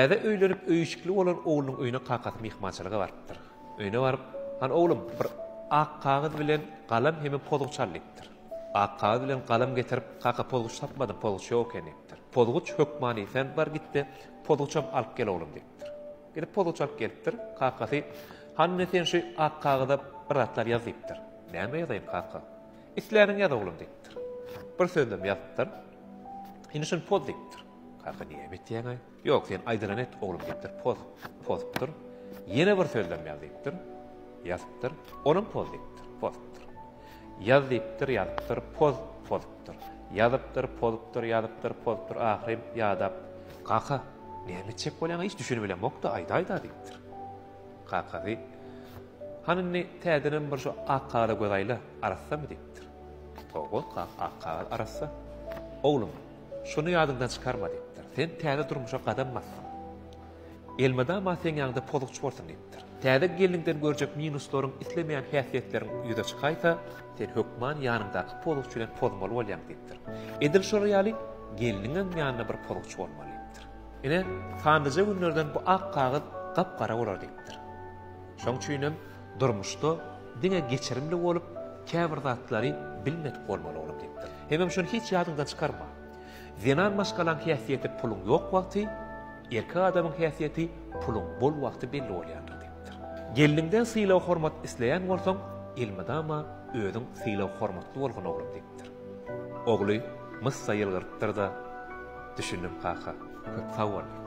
Täze öýlenip öý-işikli bolan oglunyň öýüne kakasy myhmançylyga barypdyr. Öýüne baryp, Hany oglum, bir ak kagyz bilen galam hemem pozguç al diýipdir. Ak kagyz bilen galam getirip, Kaka pozguç tapmadym, pozguç ýok eken diýipdir. Pozguç hökmany, sen bar git-de, pozguçam alyp gel oglum diýipdir. Gidip pozguç alyp gelipdir. Kakasy, Hany indi sen şu ak kagyza bir zatlar ýaz diýipdir. Näme ýazaýyn kaka? Isläniňi ýaz oglum diýipdir. Bir sözlem ýazypdyr. Indi şuny poz diýipdir. Kaka näme etýäň-aý? Ýok, sen aýdylany et, oglum diýipdir. Poz, pozupdyr. Ýene bir sözlem ýaz diýipdir. Ýazypdyr. Onam poz diýipdir. Pozupdyr. Ýaz diýipdir, ýazypdyr. Poz, pozupdyr. Ýazypdyr, pozupdyr, ýazypdyr, pozupdyr. Ahyrym ýadap, Kaka, näme etjek bolýaň-a, hiç düşünibilemok-da, aýdaý-da diýipdir. Kakasy, Hany indi täzedenem bir şu ak kagyza göz aýla, arassamy diýipdir. Hawa, kaka, ak kagyz arassa. Oglum, Şuny ýadyňdan çykarma diýipdir. Sen täze durmuşa gadam basdyň. Elmydama seň ýanyňda pozguç bolsun diýipdir. Täze gelniňden görjek minuslaryň, islemeýän häsiýetleriň ýüze çykaýsa, sen hökman ýanyňdaky pozguç bilen pozmaly bolýaň diýipdir. Edil şolar ýaly gelniňem ýanynda bir pozguç bolmaly diýipdir. Ine, sanlyja günlerden bu ak kagyz gap-gara bolar diýipdir. Şoň üçinem durmuşda diňe geçirimli bolup, käbir zatlary bilmedik bolmaly oglum diýipdir. Hemem şuny hiç ýadyňdan çykarma. Zenan maşgalaň häsiýeti puluň ýok wagty, erkek adamyň häsiýeti puluň bol wagty belli bolýandyr diýipdir. Gelniňden sylag-hormat isleýän bolsaň, elmydama özüň sylag-hormatly bolgun oglum diýipdir. Ogly myssa ýylgyrypdyr-da, Düşündim kaka, köp sag bol diýipdir.